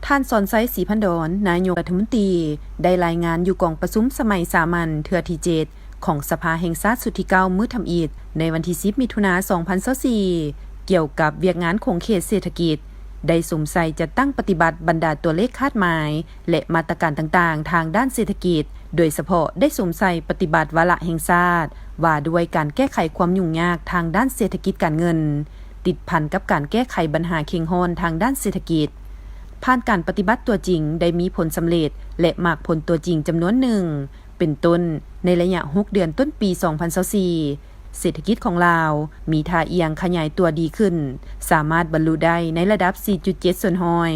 ທ່ານ ສອນໄຊ ສີພັນດອນ ນາຍົກລັດຖະມົນຕີ ໄດ້ລາຍງານຢູ່ກອງປະຊຸມສະໄໝສາມັນເທື່ອທີເຈັດ ຂອງສະພາແຫ່ງຊາດຊຸດທີເກົ້າ ມື້ທຳອິດ ໃນວັນທີສິບ ມິຖຸນາ ສອງພັນຊາວສີ່ ກ່ຽວກັບວຽກງານຂົງເຂດເສດຖະກິດ, ໄດ້ສຸມໃສ່ຈັດຕັ້ງປະຕິບັດບັນດາຕົວເລກຄາດໝາຍ ແລະ ມາດຕະການຕ່າງໆທາງດ້ານເສດຖະກິດ, ໂດຍສະເພາະໄດ້ສຸມໃສ່ປະຕິບັດວາລະແຫ່ງຊາດ ວ່າດ້ວຍການແກ້ໄຂຄວາມຫຍຸ້ງຍາກທາງດ້ານເສດຖະກິດການເງິນ ຕິດພັນກັບການແກ້ໄຂບັນຫາເຄັ່ງຮ້ອນທາງດ້ານເສດຖະກິດ. ຜ່ານການປະຕິບັດຕົວຈິງໄດ້ມີຜົນສຳເລັດ ແລະ ໝາກຜົນຕົວຈິງຈຳນວນໜຶ່ງ, ເປັນຕົ້ນ, ໃນໄລຍະຫົກເດືອນຕົ້ນປີສອງພັນຊາວສີ່ ເສດຖະກິດຂອງລາວມີທ່າອ່ຽງຂະຫຍາຍຕົວດີຂຶ້ນ, ສາມາດບັນລຸໄດ້ໃນລະດັບສີ່ຈຸດເຈັດສ່ວນຮ້ອຍ,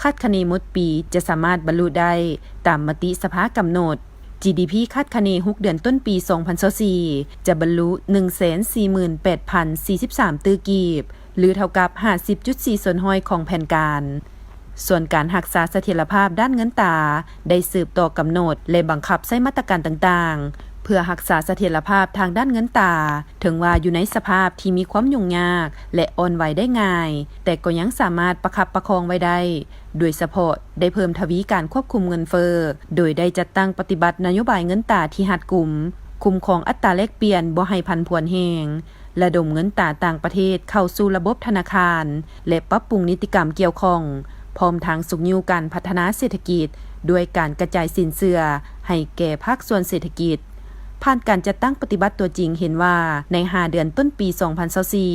ຄາດຄະເນໝົດປີຈະສາມາດບັນລຸໄດ້ຕາມມະຕິສະພາກຳນົດ. ຈີດີພີ ຄາດຄະເນຫົກເດືອນຕົ້ນປີສອງພັນຊາວສີ່ ຈະບັນລຸໜຶ່ງແສນສີ່ໝື່ນແປດພັນສີ່ສິບສາມຕື້ກີບ ຫຼື ເທົ່າກັບຫ້າສິບຈຸດສີ່ສ່ວນຮ້ອຍຂອງແຜນການ. ສ່ວນການຮັກສາສະຖຽນລະພາບດ້ານເງິນຕາ ໄດ້ສືບຕໍ່ກຳນົດ ແລະ ບັງຄັບໃຊ້ມາດຕະການຕ່າງໆ ເພື່ອຮັກສາສະຖຽນລະພາບທາງດ້ານເງິນຕາ, ເຖິງວ່າຢູ່ໃນສະພາບທີ່ມີຄວາມຫຍຸ້ງຍາກ ແລະ ອ່ອນໄຫວໄດ້ງ່າຍ, ແຕ່ກໍຍັງສາມາດປະຄັບປະຄອງໄວ້ໄດ້, ໂດຍສະເພາະໄດ້ເພີ່ມທະວີການຄວບຄຸມເງິນເຟີ້, ໂດຍໄດ້ຈັດຕັ້ງປະຕິບັດນະໂຍບາຍເງິນຕາທີ່ຮັດກຸມ, ຄຸ້ມຄອງອັດຕາແລກປ່ຽນບໍ່ໃຫ້ຜັນຜວນແຮງ, ລະດົມເງິນຕາຕ່າງປະເທດເຂົ້າສູ່ລະບົບທະນາຄານ ແລະ ປັບປຸງນິຕິກຳກ່ຽວຂ້ອງ, ພ້ອມທັງຊຸກຍູ້ການພັດທະນາເສດຖະກິດ ດ້ວຍການກະຈາຍສິນເຊື່ອໃຫ້ແກ່ພາກສ່ວນເສດຖະກິດ. ຜ່ານການຈັດຕັ້ງປະຕິບັດຕົວຈິງເຫັນວ່າ ໃນຫ້າເດືອນຕົ້ນປີສອງພັນຊາວສີ່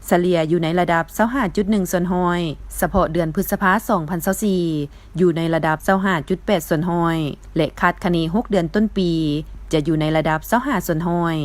ສະເລ່ຍຢູ່ໃນລະດັບຊາວຫ້າຈຸດໜຶ່ງສ່ວນຮ້ອຍ, ສະເພາະເດືອນພຶດສະພາສອງພັນຊາວສີ່ ຢູ່ໃນລະດັບຊາວຫ້າຈຸດແປດສ່ວນຮ້ອຍ ແລະ ຄາດຄະເນຫົກເດືອນຕົ້ນປີຈະຢູ່ໃນລະດັບຊາວຫ້າສ່ວນຮ້ອຍ.